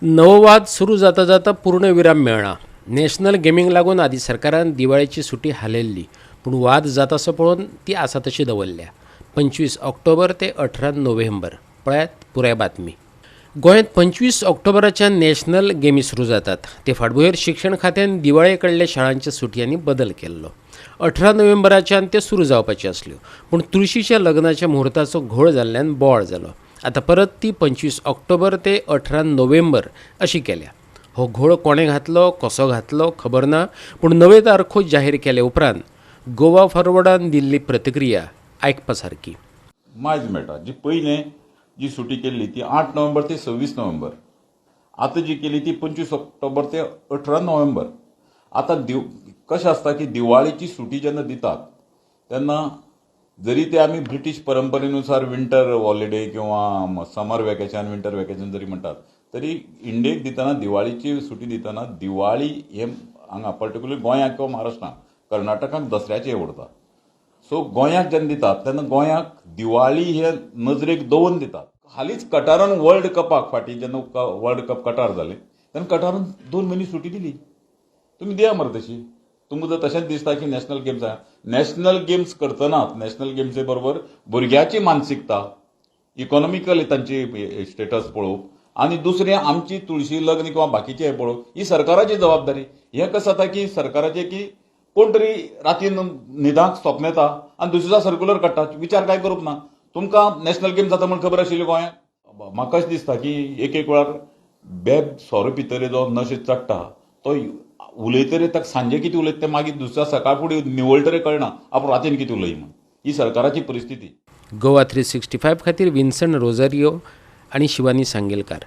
नवो वाद सुरू जाता जाता पूर्ण विराम मेळना. नॅशनल गेमींक लागून आदी सरकारान दिवाळेची सुटी हालयल्ली, पूण वाद जातासो पळोवन ती आसा तशी दवरल्या. 25 ऑक्टोबर ते 18 नोव्हेंबर. पळयात पुराय बातमी. गोंयांत 25 ऑक्टोबराच्यान नॅशनल गेमी सुरू जातात. ते फाटभुंयेर शिक्षण खात्यान दिवाळे कडल्या शाळांच्या सुटयांनी बदल केल्लो. 18 नोव्हेंबराच्यान त्यो सुरू जावपाच्यो आसल्यो, पूण तुळशीच्या लग्नाच्या मुहूर्ताचो घोळ जाल्ल्यान बोवाळ जालो. आतां परत ती 25 ऑक्टोबर ते 18 नोव्हेंबर अशी केल्या. हो घोळ कोणें घातलो, कसो घातलो खबर ना, पूण नवे तारखो जाहीर केले उपरांत गोवा फॉरवर्डान दिल्ली प्रतिक्रिया आयकपा सारकी. मायज मेळटा. जी पयलें जी सुटी केल्ली ती 8 नोव्हेंबर ते 26 नोव्हेंबर. आतां जी केली ती 25 ऑक्टोबर ते 18 नोव्हेंबर. आतां कशें आसता की दिवाळेची सुटी जेन्ना दितात तेन्ना जरी ते आमी ब्रिटीश परंपरेनुसार विंटर हॉलिडे किंवा समर वेकेशन, विंटर वेकेशन जरी म्हणटात, तरी इंडियेक दितना, दिवाळीची सुटी दितना, दिवाळी हे हांगा पर्टिक्युलर गोंयांत किंवा महाराष्ट्रांत, कर्नाटकाक दसऱ्याचें उरता. सो गोंयाक जेन्ना दितात तेन्ना गोंयाक दिवाळी हे नजरेक दवरून दितात. हालींच कटारान वर्ल्ड कपाक फाटीं जेन्ना वर्ल्ड कप कटार जालें तेन्ना कटारान 2 म्हयने सुटी दिली. तुमी दिया मरे तशी. तुमकां जर तशेंच दिसता की नॅशनल गेम्स आहा, नॅशनल गेम्स करतना नॅशनल गेम्से बरोबर भुरग्याची मानसिकता, इकॉनॉमिकली तांची स्टेटस पळोवप आनी दुसरें आमची तुळशी लग्न किंवा बाकीचें हें पळोवप ही सरकाराची जबाबदारी. हें कसं जाता की सरकाराचें की कोण तरी रातीन न्हिदांक स्वप्न येता आनी दुसरे दिसा सर्क्युलर काडटा, विचार काय करूंक ना. तुमकां नॅशनल गेम्स जाता म्हूण खबर आशिल्ली गोंयांत? म्हाका अशें दिसता की एक एक वेळार बेब सोरो पितरे जो नशे चडटा तो उलयतरे ताका सांजे कितें उलयता तें मागीर दुसऱ्या सकाळ फुडें निवळटरे कळना आपूण रातीन कितें उलय म्हूण. ही सरकाराची परिस्थिती. गोवा 365 खातीर विन्सन रोजारियो आनी शिवानी सांगेलकार.